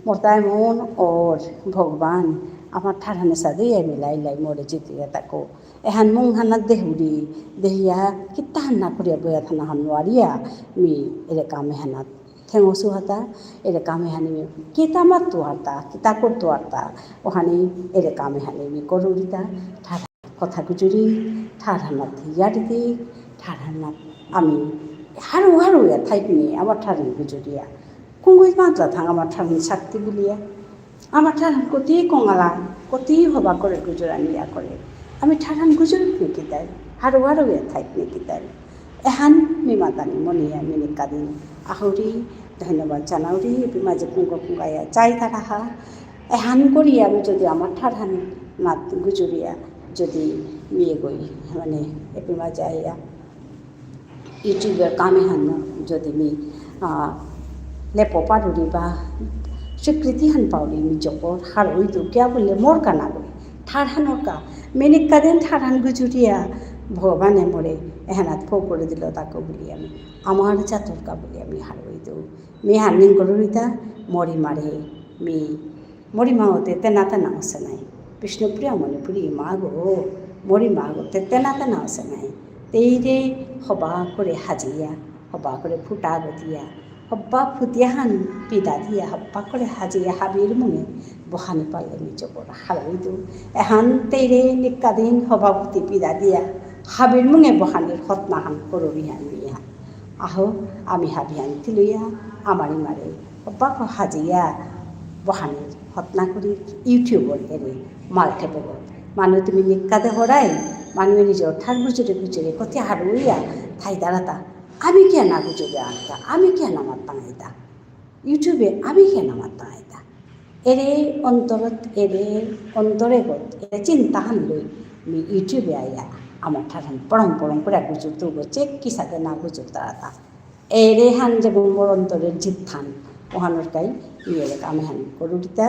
মোরতা এমন অর ভগবান, আমার ঠারহানে সাদে ইয়া মিলাই লাই মোরে জিতিয়া তাকো। এহান মুং হানাত দেহুরি, দেহিয়া কিত্তাহান না করিয়া বয়া থানা হান নোয়ারিয়া, মি এরে কাম এহানাত ঠেঙসু হাতা, এরে কাম এহানে মি কিতা মাততু আরতা, কিতা করতু আরতা, ওহানে এরে কাম এহানে মি করুরিতা, ঠার কথা গুজুরি, ঠারহানাত ইয়ারিদি, ঠারহানাত আমি হারৌ হারৌ ইয়া থাইকনি, আমার ঠারহান গুজুরিয়া। কুঙ্গুই মাতলা থাং আমার ঠারহান শক্তি বুলিয়া। আমার ঠারহান কতি কঙালা, কতি হবা করে গুজরানি ইয়া করে। আমি ঠারহান গুজরিক নি কিতাই, হারৌ হারৌ ইয়া থাইক নি কিতাই। এহান মি মাতানি মনিয়া মি নিকাদিন। আহুরি, ধন্যবাদ জানাউরি, এপি মাঝে কুঙ্গ কুঙ্গাইয়া চাই তারাহা। এহান করিয়া আমি যদি আমার ঠারহান মাত গুজরিয়া, যদি ইয়ে গই, মানে, এপি মাঝে আইয়া, YouTube-র কাম এহান যদি মি, আহ, লেপো পারুরি বা স্বীকৃতি হান পাউরি মি জবর হারৌ ইতৌ কিয়া বুললে মোর কা না গই। ঠারহানর কা। মি নিকাদিন ঠারহান গুজুরিয়া ভগবানে মোরে এহানাত ফো করে দিল তাকো বুলিয়া মি। আমার জাতর কা বুলিয়া মি হারৌ ইতৌ। মি হান নিঙ করুরিতা মোর ইমারে মি মোর ইমা অতে তেনা তেনা অসে নাই। বিষ্ণুপ্রিয়া মণিপুরী ইমা গো, মোর ইমা অতে তেনা তেনা অসে নাই। তেইরে হবা করে হাজিয়া, হবা করে ফুটা গতিয়া, হবা ফুটিয়া হান পিদা দিয়া, হবা করে হাজিয়া হাবির মুঙে বহানি পারলে মি জবর হারৌ ইতৌ। এহান তেইরে নিকাদিন হবা ফুটি পিদা দিয়া, হাবির মুঙে বহানির হতনা হান করুরি হান মিয়া। আহো, আমি হাবিহান তিলয়া, আমার ইমারে, বাকো হাজিয়া, বহানি, হতনা করি, YouTube-র এরে, মাল ঠেপে গো। মানু তুমি নিকাদে হরাই, মানু নিজর ঠার গুজরে গুজরে, কতি হারুইয়া, থাই দাঁড়াতা। আমি কিয়া না গুজরে আনতা, আমি কিয়া না মাত্তাং আইতা। YouTube-এ আমি কিয়া না মাত্তাং আইতা। এরে অন্তরত, এরে অন্তরেগত, এরে চিন্তা হান লই, মি YouTube-এ আইয়া, আমার ঠারহান পড়ং পড়ং করে গুজুর তো গো, চেক কিসাদে না গুজুর তারাতা। এরে হান যে মোর অন্তরের জিতহান, ওহানর কাই, ইয়ে লেখা আমি হান করুরিতা।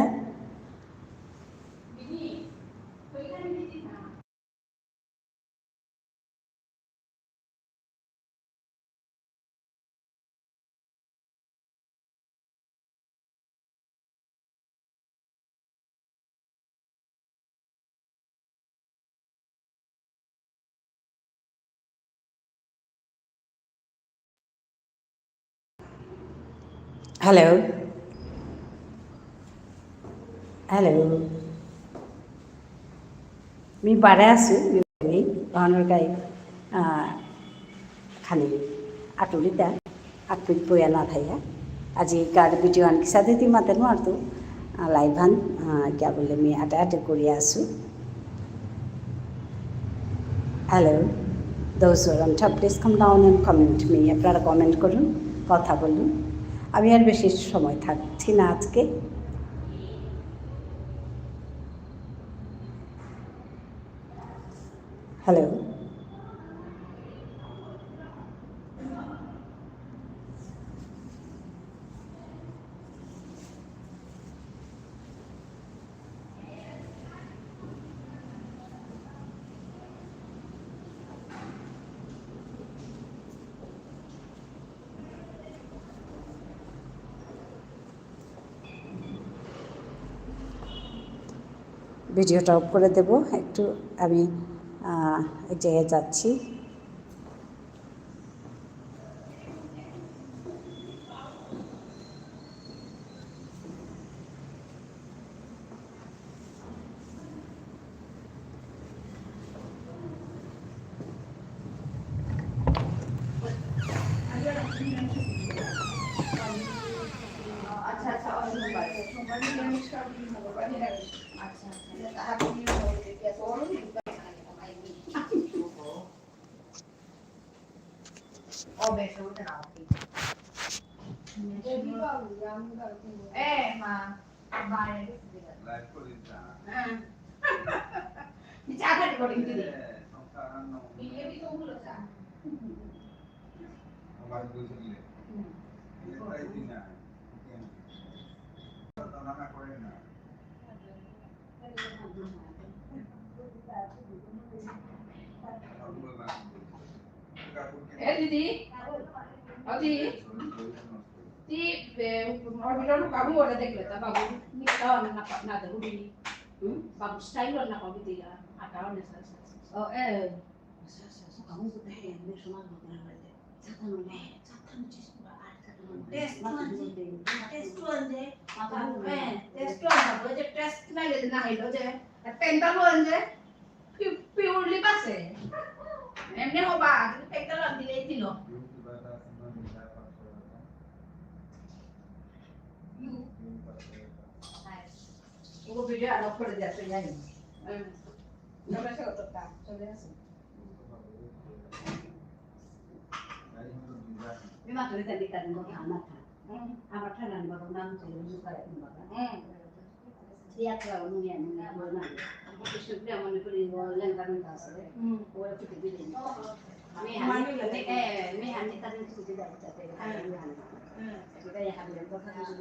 Hello. Hello. মি বারে আসু, মি নি, বাহানর গাই, আহ, খানি আটুরিতা, আটুরি পয়া না থাইয়া। আজি কার video আন কিসাদে তি মাতে নুয়ারতু, আহ, live আন, আহ, কিয়া বুলে মি আটে আটে করিয়া আসু। Hello, those who are on top, please come down and comment me. আপনারা comment করুন, কথা বলুন। আমি আর বেশি সময় থাকছি না আজকে। Hello. Video-টা off করে দেব, একটু আমি, আহ, এক জায়গায় যাচ্ছি। এ মা, মা এসে দিল। Live করে দিন না। হ্যাঁ। চা খালি করে দিন। এ, সংসার আর নয়। বিয়ে বি তো হলো চা। আমার বুঝে দিলে। হুম। এ দিদি, ও দিদি, তি, এ, অরবিন্দর কাবু ওরা দেখলে তা বাবু, নি তাও না, না, না, দেখবি। হুম? বাবু স্টাইল না কবি দিয়া, আটা অনে সা, সা, সা। ও, এ, সা, সা, সা, কাবু তো দেখে, এমনি সোনা মতো না হয়ে যায়। সাতানো, সাতানো চিজ পুরা আর সাতানো। টেস্ট ওয়ান যে, টেস্ট ওয়ান যে, মাথা, হ্যাঁ, টেস্ট ওয়ান যে, টেস্ট না গেলে না হইলো যে, আর পেন্টাল ওয়ান যে, পি-, পিওরলি পাসে। এমনি হবা, কিন্তু পেন্টাল ওয়ান দিলেই দিল। ও ভিডিও আরো করে দিয়েছে, জানি। হুম। চলে আসো, তো তা, চলে আসো। মি মাতুরি তানি তানি কথা আমার থা। হুম। আমার ঠান্ডা বাবা নাম তো ইউজ করে তুমি বাবা। হুম। ইয়া তো আমি আমি না বল না। কৃষ্ণপ্রিয়া মনে করি ও লেঙ্গা লেঙ্গা আছে। হুম। ও একটু দিদি। আমি আমি মানে এ, আমি আমি তানি ছুটি দাও তাতে। হুম। হুম। এটা ইয়া হাবিলে কথা ছিল।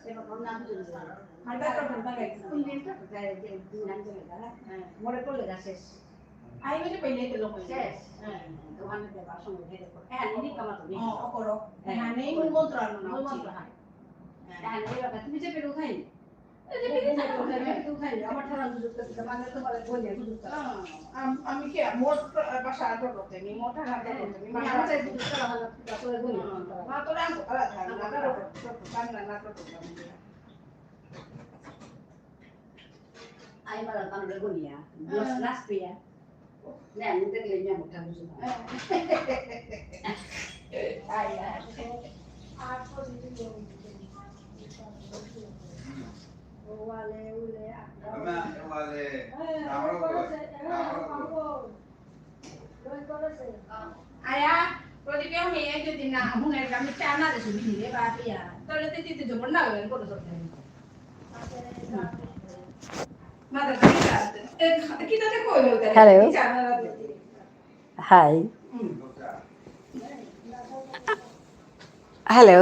সে বাবা নাম তো ইউজ করে। হালকা তো হালকা লাগে। কোন দিন তো? এটা যে দিন নাম তো লেখা। হুম। মরে পড়লে গা শেষ। আই মানে পইলে তো লোক শেষ। হ্যাঁ, ওখানে দেবার সময় ভেদে করে। হ্যাঁ, নিনি কামা তো নেই। হ্যাঁ, অকরো। হ্যাঁ। হ্যাঁ, নেই মূল মন্ত্র আর না, মূল মন্ত্র, হ্যাঁ। হ্যাঁ, নেই বাবা, তুমি যে পেরো খাই। এই যে পেরো খাই, পেরো খাই, পেরো খাই। আমার ঠান্ডা বুঝতে, মানে তোমার বলে বুঝতে। হ্যাঁ, আম-, আমি কি মোট ভাষা আটো করতে নি, মোট ঠান্ডা আটো করতে নি। মানে আমার চাই বুঝতে পারা না, তারপরে বলি। হ্যাঁ, মা তো রাম করা থাকে, না তো করতে, না তো করতে। Ay, para tan begonia. Los las pia. Ne, no te le llamo tan su. Ay, ay. Ule, ule. আয়া, প্রদীপে আমি এই যদি না হুনে আমি চা না দেসু বিনি রে বাপিয়া। তাহলে তে দিতে জবর না হবেন করে সব। মাথা ঠিক আছে। এ, কি তাতে কইলো তাহলে? হ্যালো। চা না দিতে। হাই। হুম। হ্যালো।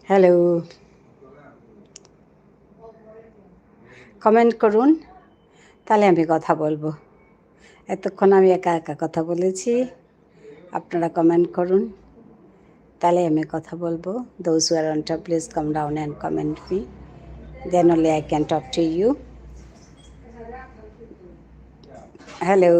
হ্যালো। কমেন্ট করুন, তাহলে আমি কথা বলবো। এতক্ষণ আমি একা একা কথা বলেছি, আপনারা কমেন্ট করুন, তাহলে আমি কথা বলবো। Those who are on top, please come down and comment me, then only I can talk to you. Hello.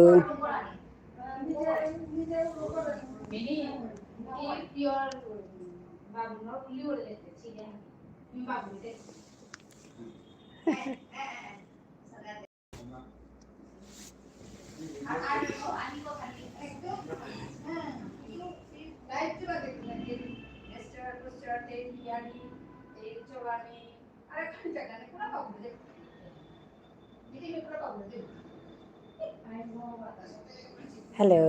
Hello.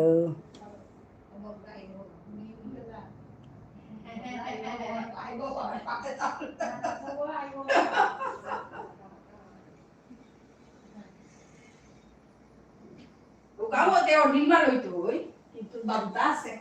ওগাও দে অনির্মাণ হইতো ওই, কিন্তু বাবুটা আছে।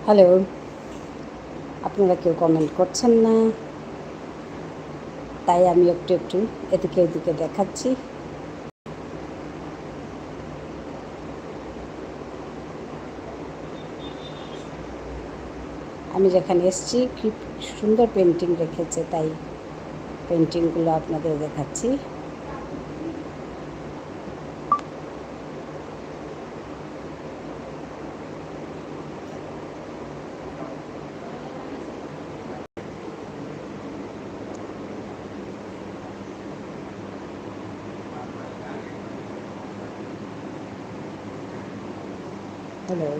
হ্যালো, আপনারা কেউ কমেন্ট করছেন না, তাই আমি একটু একটু এদিকে ওদিকে দেখাচ্ছি। আমি যেখানে এসছি, কি সুন্দর পেন্টিং রেখেছে, তাই পেন্টিংগুলো আপনাদের দেখাচ্ছি। Hello.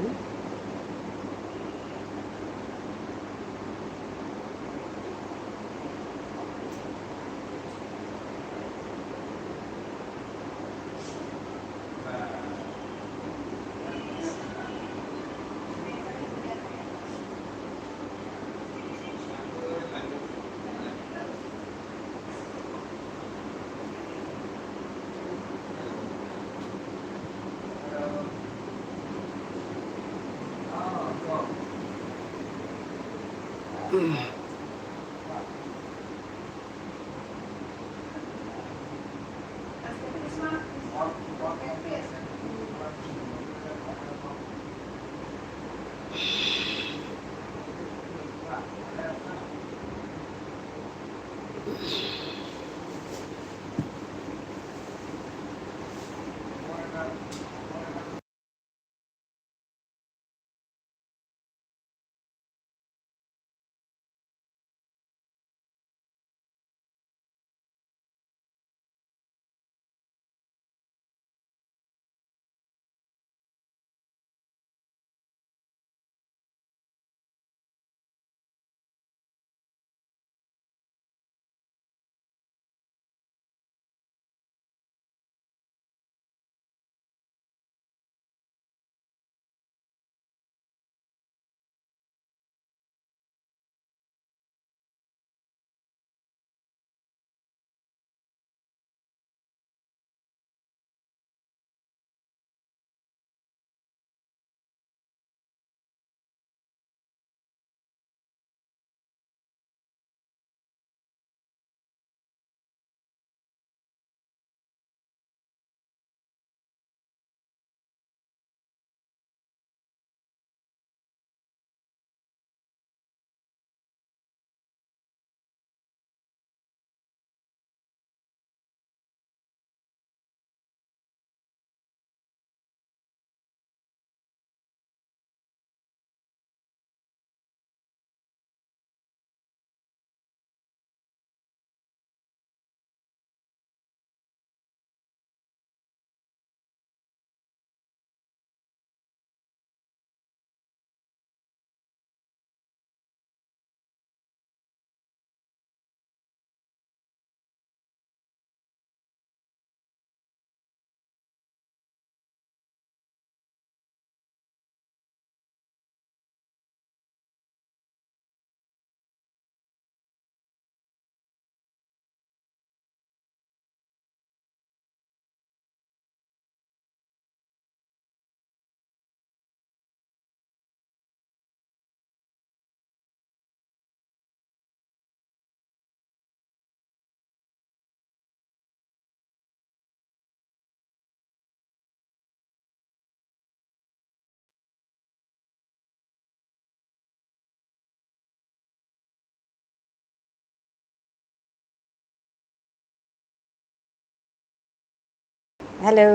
Hello.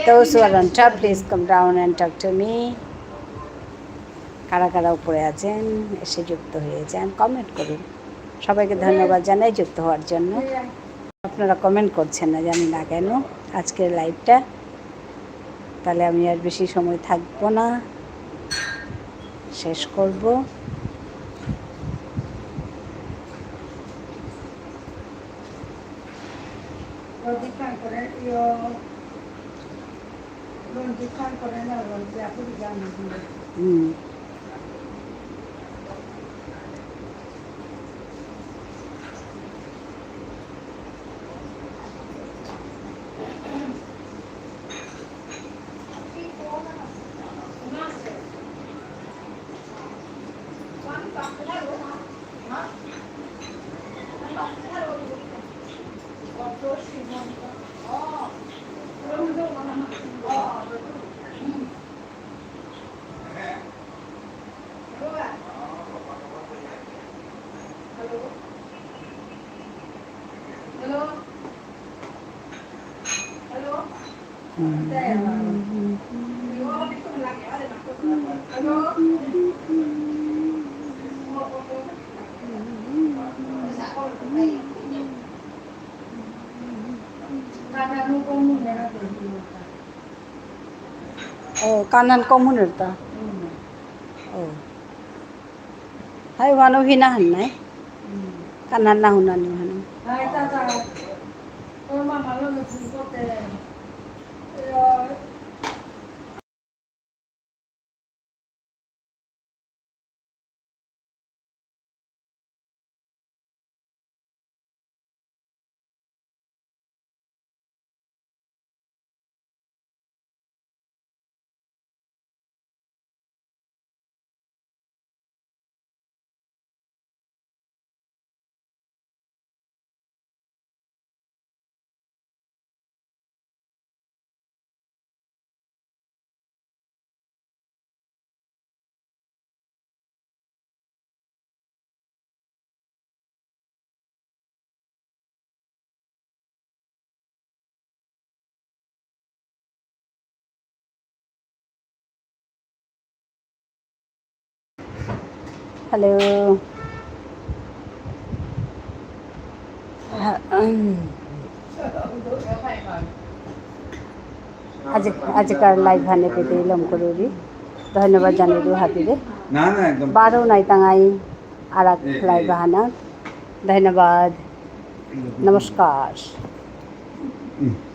Those who are on top, please come down and talk to me. কারা কারা উপরে আছেন, এসে যুক্ত হয়ে যান, কমেন্ট করুন। সবাইকে ধন্যবাদ জানাই যুক্ত হওয়ার জন্য। আপনারা কমেন্ট করছেন না, জানি না কেন, আজকের লাইভটা। তাহলে আমি আর বেশি সময় থাকবো না, শেষ করব। হুম। ও, কানান কমুনের তা? ও। হাই ওয়ানো হিনা হান নাই? কানান না হুনা নি হান। Hello. আজি, আজিকার live হানে পেতে লম করুরি। ধন্যবাদ জানাই দিও হাবিরে। না, না, একদম। বারো নাই তাঙাই আরাক live হানা। ধন্যবাদ। নমস্কার। হুম।